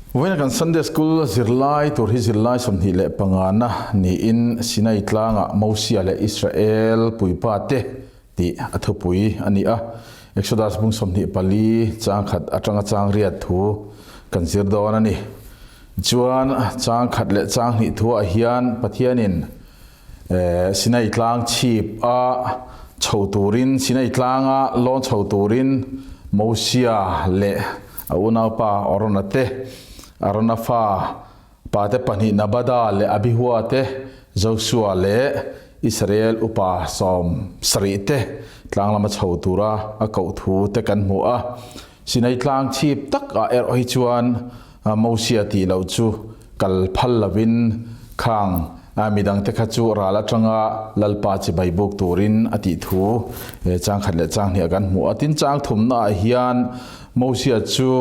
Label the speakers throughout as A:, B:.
A: Vawiina kan Sunday School zirlai tur hi zirlai 25 na niin Sinai tlangah Mosia leh Israel puipa te tih a thupui a ni a. Exodus bung 24 chang khat atanga chang riat thu kan zir dawn a ni. Chuan chang khat leh chang hnih thuah hian Pathianin Sinai tlang chhip a chho turin Sinai tlanga lawn chho turin Mosia leh a unaupa Arona te, Arona fa pate pahnih Nabada leh Abihua te, Josua leh Israel upa 70 te tlang lama chho tura a koh thu te kan hmu a. Sinai tlang chhip tak ah erawh hi chuan Mosia tih loh chu kal phal lovin khang midang te kha chu ral atanga Lalpa chibai buk turin a tih thu chang khat leh chang hnih ah kan hmu a. Tin chang thumna ah hian Mosia chu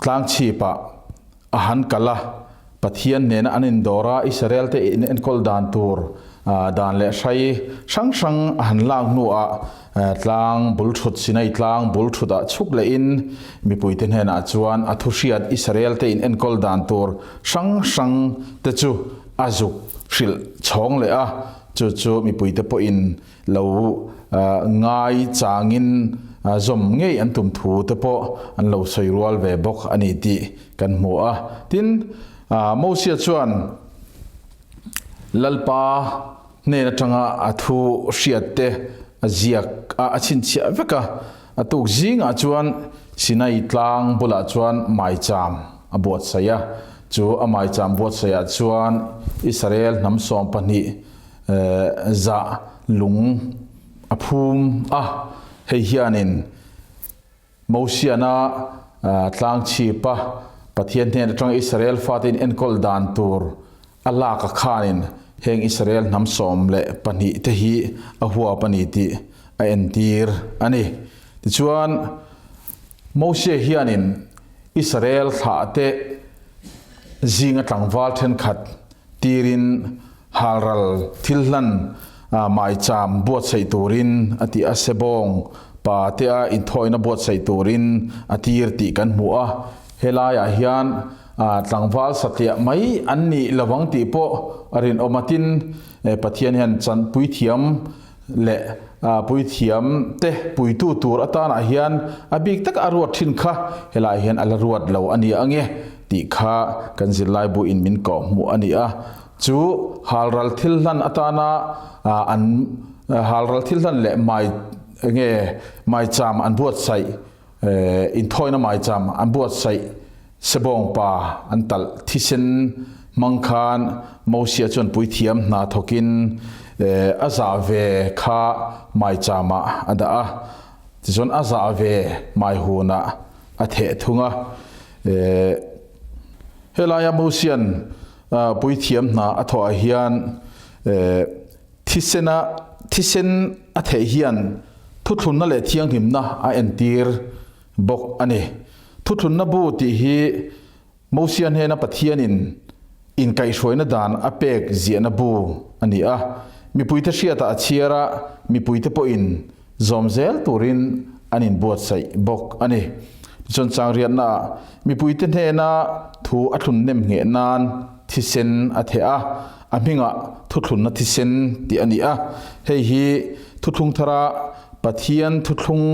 A: tlang chhip ah a han kal a, Pathian nena an indawr a, Israel te in enkawl dan tur dan leh hrai hrang hrang a han lak hnuah tlang bul thut Sinai tlang bul thut ah chhuk leh in mipui te hnenah chuan a thu hriat Israel te in enkawl dan tur hrang hrang te chu a zuk hrilh chhawng leh a, chu chu mipui te pawh in lo ngai changin zawm ngei an tum thu te pawh an lo sawi rual ve bawk a ni tih kan hmu a. Tin, Mosia chuan Lalpa hnen atanga a thu hriat te a ziak a, a chhinchhiah vek a. A tuk zingah chuan Sinai tlang bulah chuan maicham a buatsaih a. Chu a maicham buatsaihah chuan Israel hnam 12 zah lung a phum a. Hei hianin Mosiana tlang chhip a, Pathian hnen atanga Israel fate in enkawl dan tur a lak a khanin heng Israel hnam 12 te hi a huap a ni tih a entir a ni. Tichuan, Mosia hianin Israel thlah te zinga tlangval thenkhat tirin halral thil hlan maicham buatsaih turin a ti a, sebawng pa te a inthawina buatsaih turin a tir tih kan hmu a. Helaiah hian tlangval satliah mai an nih lovang tih pawh a rinawm a, tin Pathian hian chan puithiam leh puithiam te puitu tur atanah hian a bik taka a ruat thin kha helaiah hian a la ruat lo a ni ang e tih kha kan zirlai buin min kawh hmuh a ni a. Chu halral thil hlan atana an halral thil hlan leh mai nge maicham an buatsaih inthawina maicham an buatsaih sebawng pa an talh thisen hmang khan Mosia chuan puithiam hna thawkin a zah ve kha maichamah a dah a, tichuan a zah ve maihunah a theh thung a. Helaia Mosian Puithiam hna a thawh ah hian thisena thisen a theih hian thuthlunna leh thianghlimna a entir bawk a ni. Thuthlunna bu tih hi Mosia hnena Pathianin inkaihhruaina dan a pek ziahna bu a ni a. Mipuite hriatah a chhiar a, mipuite pawhin zawm zel turin an inbuatsaih bawk a ni. Tichuan changriatnaah mipuite hnena thu a thlun nem ngheh nan thisen a theh a, a hmingah thuthlunna thisen tih a ni a. Hei hi thuthlung thara Pathian thuthlung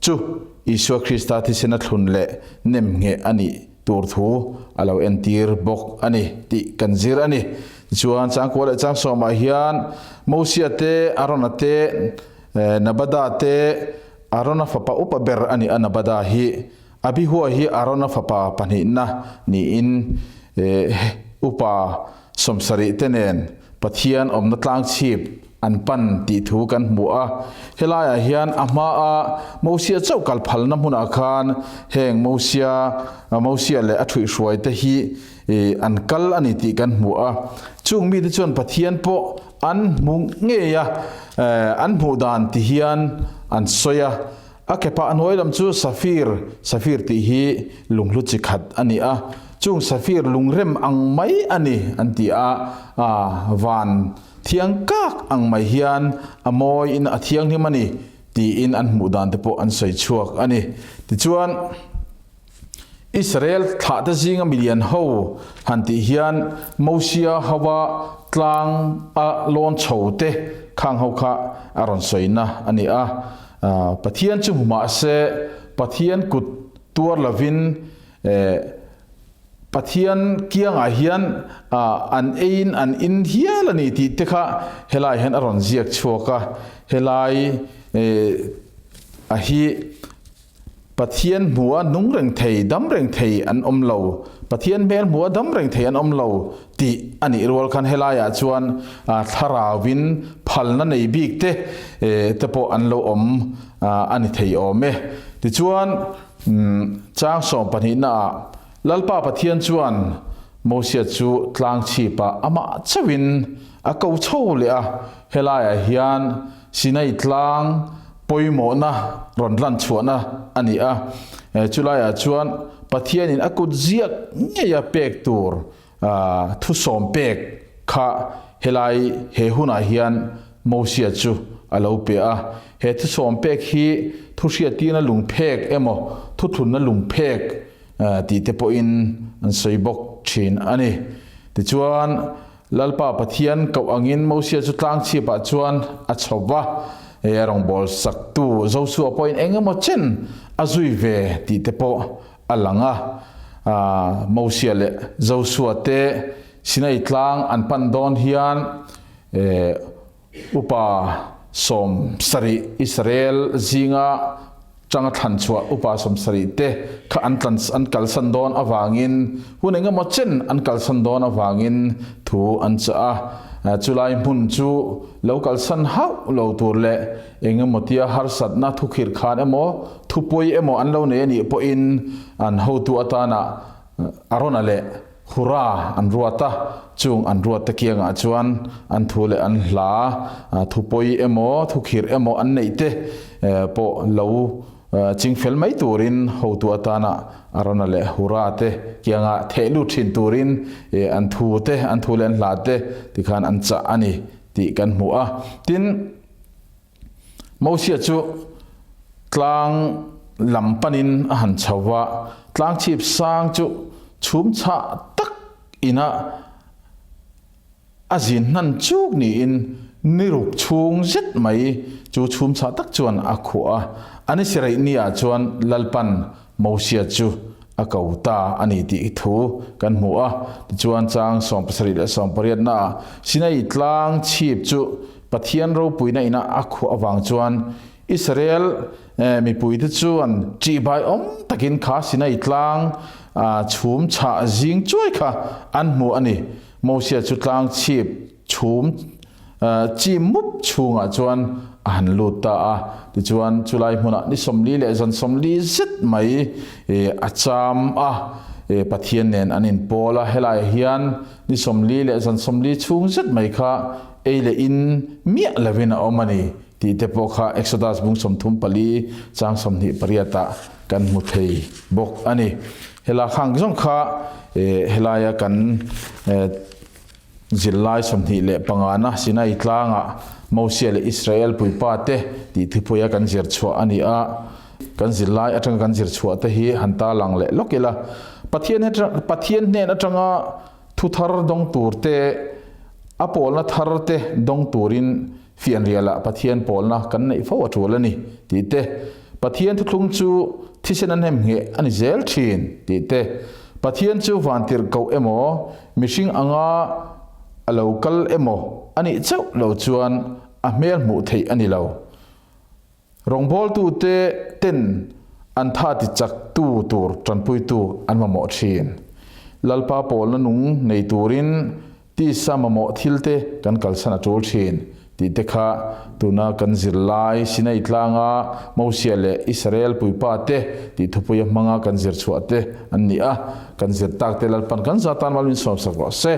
A: chu Isua Krista thisen a thlun leh nem ngheh a nih tur thu a lo entir bawk a ni tih kan zir a ni. Tichuan changkua leh changsawmah hian Mosia te, Arona te, Nabada te, Arona fapa upa ber a ni a, Nabada hi Abihua hi Arona fapa pahnihna niin upa 70 te nen Pathian awmna tlang chhip an pan tih thu kan hmu a. Helaiah hian a hmaa Mosia chauh kal phalna hmunah khan heng Mosia Mosia leh a thuihhruai te hi an kal a ni tih kan hmu a. Chung mite chuan Pathian pawh an hmu ngei a, an hmuh dan ti hian an sawi a. A kepa a hnuai lam chu safir, safir tih hi lunghlu chi khat a ni a, chung safir lungrem ang mai a ni an ti a, van thiang kak ang mai hian a mawi in a thianghlim a ni tiin an hmuh dan te pawh an sawi chhuak a ni. Tichuan. Israel thlahte zinga milian ho han tih hian Mosia hova tlang a lawn chho te khang ho kha a rawn sawina a ni a. Pathian chu hmu mah se Pathian kut tuar lovin Pathian kiangah hian an eiin an in hial a ni tih te kha helai hian a rawn ziak chhuak a. Helai a hi Pathian hmua nung reng thei, dam reng thei an awm lo, Pathian hmel hmua dam reng thei an awm lo tih a nih rual khan helaiah chuan thlarauvin phalna nei bik te te pawh an lo awm a ni thei awm e. Tichuan, chang sawmpahnihnaah Lalpa Pathian chuan Mosia chu tlang chhipah amah chauhin a ko chho leh a, helaiah hian Sinai tlang pawimawhna rawn lan chhuahna a ni a. Chulaiah chuan Pathianin a kut ziak ngeia pek tur thusawm pek kha helai he hunah hian Mosia chu a lo pe a. He thusawm pek hi thuhriattirna lungphek emaw thuthlunna lungphek tih te pawhin an sawi bawk thin a ni. Tichuan, Lalpa Pathian koh angin Mosia chu tlang chhipah chuan a chho va, he a rawngbâwl saktu Josua pawhin eng emaw chen a zui ve tih te pawh a lang a. Mosia leh Josua te Sinai tlang an pan dawn hian Upa 70 Israel zinga changa thlan chhuah upa 70 te kha an tlan an kalsan dawn avangin hun engemaw chen an kalsan dawn avangin thu an chah a. Chulai hmun chu lo kalsan hauh lo tur leh engemaw tia harsatna thukhirh khan emaw thupawi emaw an lo nei anih pawhin an hotu atana Arona leh Hura an ruat a, chung an ruat te kiangah chuan an thu leh an hla, thupawi emaw, thukhirh emaw an neih te pawh lo chingfel mai turin hotu atana Arona leh Hura te kianga theh lut thin turin an thu te, an thu leh an hla te tikhan an chah a ni tih kan hmu a. Tin. Mosia chu tlang lam panin a han chho va, tlang chhip sang chu chhum chhah tak ina a zin hnan chuk niin ni ruk chhung zet mai chu chhum chhah tak chuan a khuah a. A ni sireih niah chuan Lalpan Mosia chu a ko ta a ni tih thu kan hmu a. Tichuan chang 70 leh 80 naah Sinai tlang chhip chu Pathian ropuina ina a khuah avang chuan Israel mipuite chuan ṭihbai awm takin kha Sinai tlang chhum chhah zing chuai kha an hmu a ni. Mosia chu tlang chhip chhum chim mup chhungah chuan a han lut ta a. Tichuan chulai hmunah ni 40 leh zan 40 zet mai a cham a, Pathian nen an inpawl a. Helaiah hian ni 40 leh zan 40 chhung zet mai kha Ei leh in miah lovin a awm a ni tih te pawh kha Exodus bung 34 chang 28 ah kan hmu thei bawk a ni. Hela khang zawng kha helaia kan zirlai 25 na Sinai tlangah Mosia leh Israel puipa te tih thupuia kan zir chhuah a ni a. Kan zirlai atanga kan zir chhuah te hi han tarlang leh lawk ila. Pathian Pathian hnen atanga Thu thar dawng tur te, a pawlna thar te dawng turin fianrialah Pathian pawlna kan neih fo a tul a ni tih te, Pathian thuthlung chu thisen a hnem ngheh a ni zel thin tih te, Pathian chu vantirhkoh emaw, mihring anga a lo kal emaw a nih chauh lo chuan a hmel hmuh theih a ni lo. Rawngbawltute ten an tha ti chaktu tur tanpuitu an mamawh thin. Lalpa pawlna nung nei turin tisa mamawh thilte kan kalsan a tul thin tih te kha tuna kan zirlai Sinai tlanga Mosia leh Israel puipa te tih thupuia hmanga kan zir chhuah te an ni a, kan zir tak te Lalpan kan zatan mal min sawmsak rawh se.